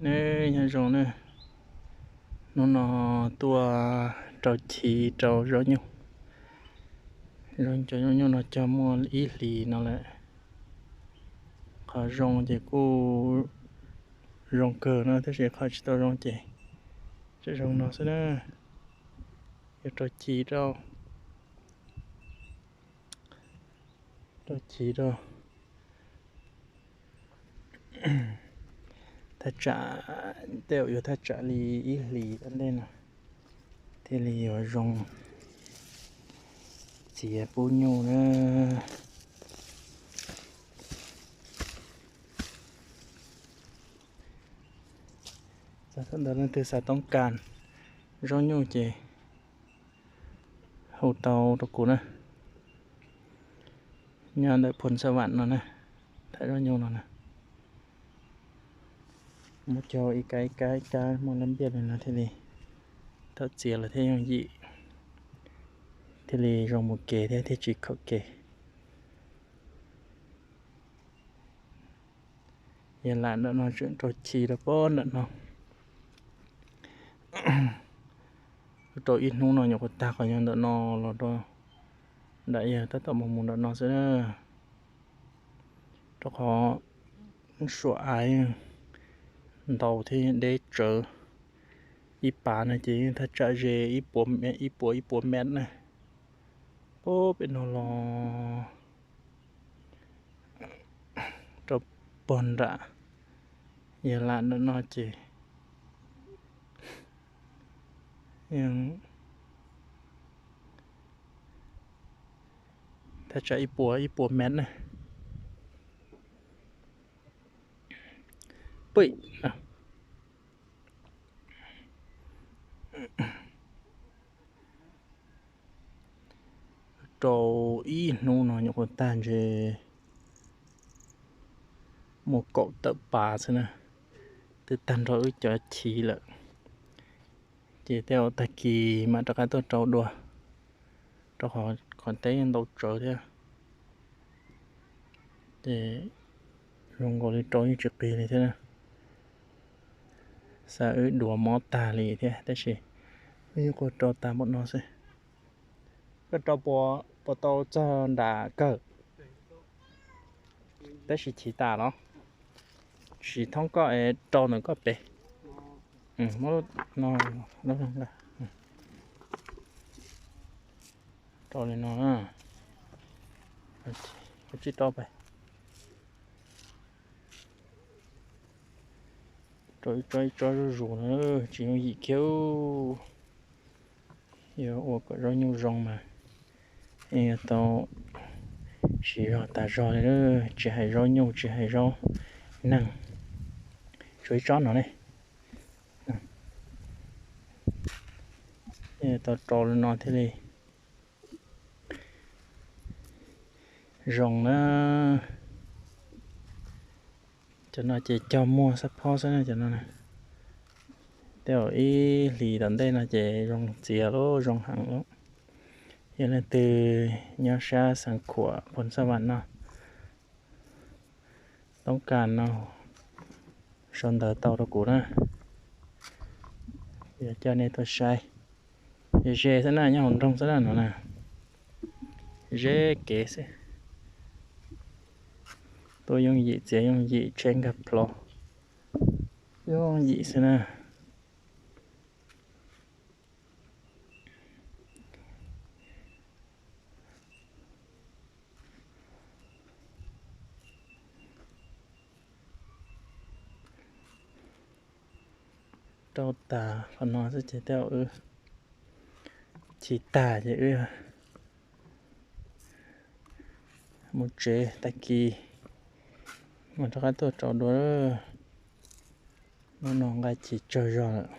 Neb nyob zoo na, hnub no tuaj rau chiv rau zaub nyuj. Cov zaub nyuj no cog muaj ib hlis no lawm. Qhov zoo ces kuj zoo kawg no, tab sis qhov tsis tau zoo ces tseem zoo no xwb na. Yuav rau chiv rau, rau chiv rau. Thaj tsam, tej zaum yuav thaj tsam li ib hlis tom ntej no thiaj li yuav zoo txiav pub nyuj na. Txog thaum ntawd leej twg xav toob kas zaub nyuj ces hu tau rau kuv na. Nyob ntawm Phoos Xab Vam no na, tham zaub nyuj no na. Muab cog ib kab ib kab ib kab muaj lab npiaj li no thiaj li, thaum txiav los thiaj yooj yim, thiaj li zoo mus kev thiab thiaj tsis khaum kev. Yog lam ntawm no tseem rau chiv rau pem ntawm no. Rau ib hnub no nyuam qhuav tag qhov nyob ntawm no los rau nram, yog tab tom mus mus ntawm no xwb na. Rau qhov suam aiv ntau thiab deb tsawv, ib pas no ces yeej thaj tsam ze ib puas ib puas mev na. Pem no los rau pog nram, yog lam ntawm no ces thaj tsam ib puas ib puas mev na. Pw rau ib hnub no nyuam qhuav tag ntshe muaj kaum tawm pas xwb na, twb tag nrho wb cov chiv lawm. Ces tej zaum tag kis mam rov qab tuaj rau dua, rau qhov teb ntau tsawv thiab. Ces zoo nkaus li rau yeej tsis qis li thiab na. Xav wb duav mob tag li thiab tab sis wb yeej quaj rau tag npaum no xwb. Koj rau puas tau txog nram kawg? Tab sis chiv tas los tsis thoob koj es rau ntawm koj pem. Rau li no, tsib rau pem. Rau ib tsob ib tsob zuj zus na, tsis yooj yim kiag. Yuav ua kom zaub nyuj zoo mas yuav tau siv zog tas zog li, tsis hais zaub nyuj tsis hais zaub neeg. Tshuav ib tsob no ne, tau rau li no thiaj li zoo na. Cov no ces cog muag xab phob xwb na cov no. Tej zaum ib hlis tom ntej no ces zoo txiav lub zoo heev lub. Yog leej twg nyob sab Xeev Khuam Phoos Xab Vam no toob kas no sau ntawv tau rau kuv na, yuav coj nej tuaj saib. Ze ze xwb na, nyob hauv nroog xwb na no na, ze kev xwb. Tuaj yooj yim txiav yooj yim tsheb nkag plho yooj yim xwb na. Rau tas qhov no xwb ces tej zaum wb chiv tag ces wb mus tsev, tag kis mas rov qab tuaj rau dua. Hnub no nqa chiv tsawg zog lawm.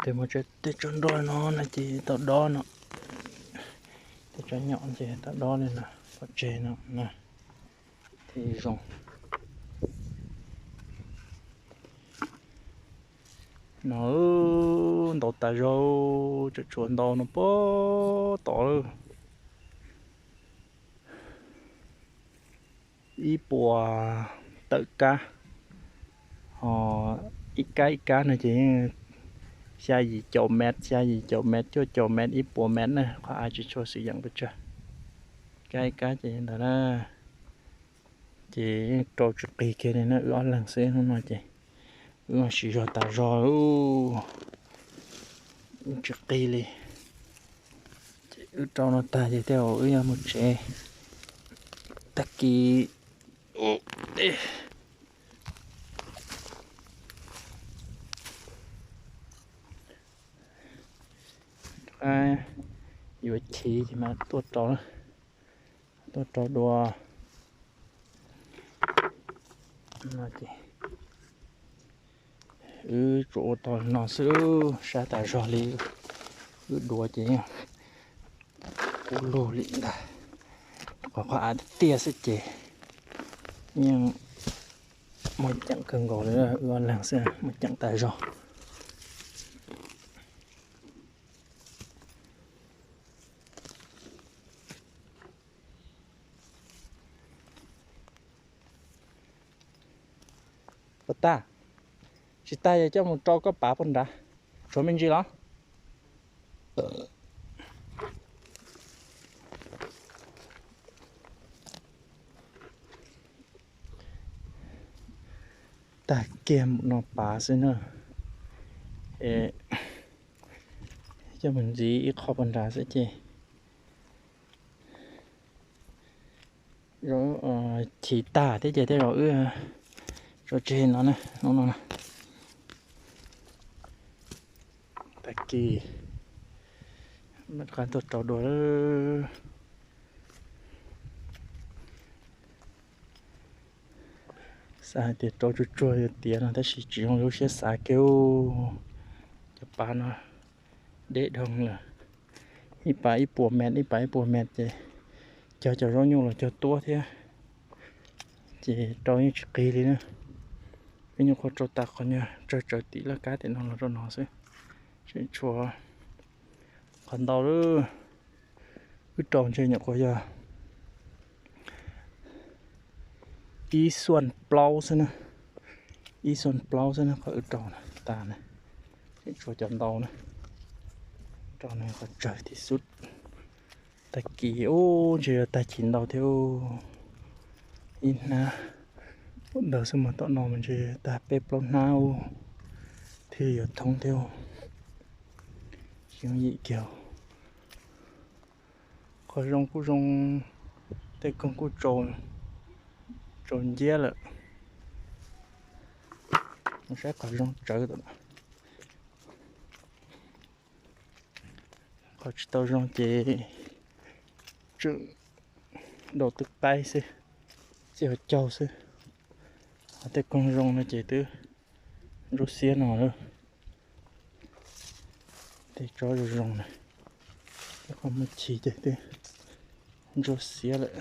Tes muaj tej tsob nroj no no ces tau dob no, tej tsob nyom ces tau dob li no, pov tseg no na, thiaj zoo no. Ntau tas zog, tseem tshuav ntau no puag tod lawm. Ib puas tawm kab, ho ib kab ib kab no ces yeej xya yim caum mev, xya yim caum mev, cuaj caum mev, ib puas mev na, qhov av tsis tshua xwm yeem pes tsawg. Kab ib kab ces ntawd na, ces yeej rau tsis qis kiag li na, wb ob leeg xwb hnub no ces wb siv zog tas zog, wb tsis qis li. Ces wb rau no tag ces tej zaum wb yuav mus tsev. Tag kis yuav chiv ces mas tuaj rau, tuaj rau dua. Wb tsuas ua tau no xwb, sab tas zog li, wb dua ces yeej kub lug li ntag. Qhov qhov av tiaj tiaj xwb ces yeej muaj ceem kawg nkaus li, wb ob leeg xwb muaj ceem tas zog. Puas tag? Tsis tag yog coj mus rau koj pav puag nrad. Tshuav me ntsis los? Tag kiag mus no pav xwb na. Coj mus ntxiv ib qho puag nrad xwb ces chiv tag thiab ces tej zaum wb tso tseg no na, hnub no na. Tag kis mam rov qab tuaj rau dua lawm. Xav hais tias rau tsuag tsuag yuav tiav no tab sis tsis zoo lub siab xav kiag. Cov pav no deb dhau lawm, ib pav ib puas mev, ib pav ib puas mev ces cog cov zaub nyuj los cog tuab thiab, ces rau yeej tsis qis li na. Peb nyuam qhuav rau tas qhov nyuag tsawg tsawv tim laj kab tim no los rau no xwb, tseem tshuav qhov ntau lawm. Wb rau ntshe nyuam qhuav yog ib xuaj plaub xwb na, ib xuaj plaub xwb na qhov wb rau na, tas na, tseem tshuav cov ntau na. Rau no qhov tsawg tim xub. Tag kis ub ntshe yuav tag chiv ntau thiab, ib hnab ntawd xwb mas tom no mas ntshe tag peb plaub hnab ub thiaj yuav thoob thiab. Tsis yooj yim kiag. Qhov zoo kuj zoo, tej koog kuj tsaus nciab lawm. Saib qhov zoo tsawv tom no. Qhov tsis tau zoo ces tseem daus twb qaib xwb, txij hauv caug xwb. Qhov tej koog zoo no ces twb ntsuab xiab no lawm. Tej tsob zoo zoo na, tej qhov muaj chiv ces twb ntsuab xiab lawm.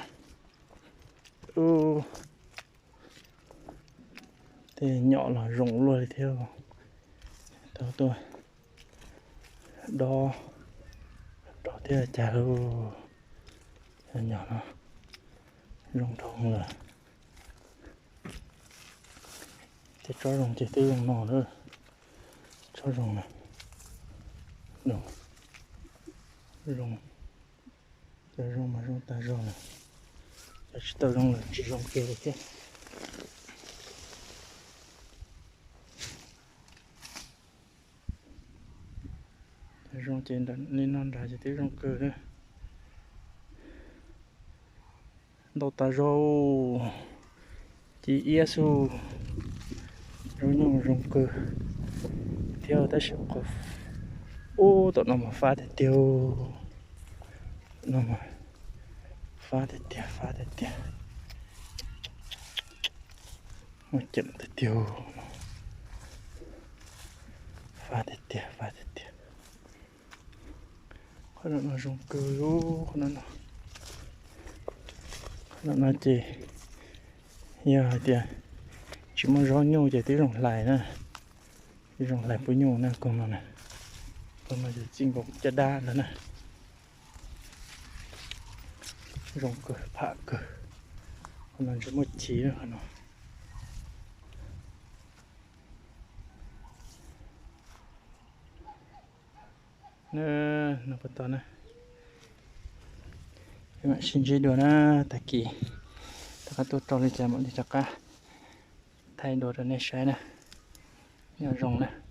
Tej nyom los zoo luaj li thiab. Tau tuaj dob rau thiab cas lauj. Cov nyom no zoo dhau lawm. Tej tsob zoo ces twb zoo no lawm. Tsob zoo na, zoo, cov zoo mas zoo tas zog lawm, cov tsis tau zoo lawm tsis zoo kiag li thiab. Zoo ces li no nrad ces twb zoo kawg li. Ntau tas zog, ci iab xwb. Zoo nyuj zoo kawg thiab tab sis qhov ub tom no mas fab tiag tiag. No mas fab tiag tiag, fab tiag tiag. Muaj ceem tiag tiag. Fab tiag tiag, fab tiag tiag. Qhov no zoo kawg, qhov no, qhov no ces yog hais tias tsis muaj zaub nyuj ces twb zoo hlais na, twb zoo hlais pub nyuj na koog no na. Txij nkaus caj dab ntag na. Zoo kawg, pham kawg. Qhov no ntshe muaj chiv qhov no. Na, no puas tau na. Peb mam sib ntsib dua na, tag kis rov qab tuaj rau li cas mam li rov qab thaij dua rau nej saib na. Nyob zoo na.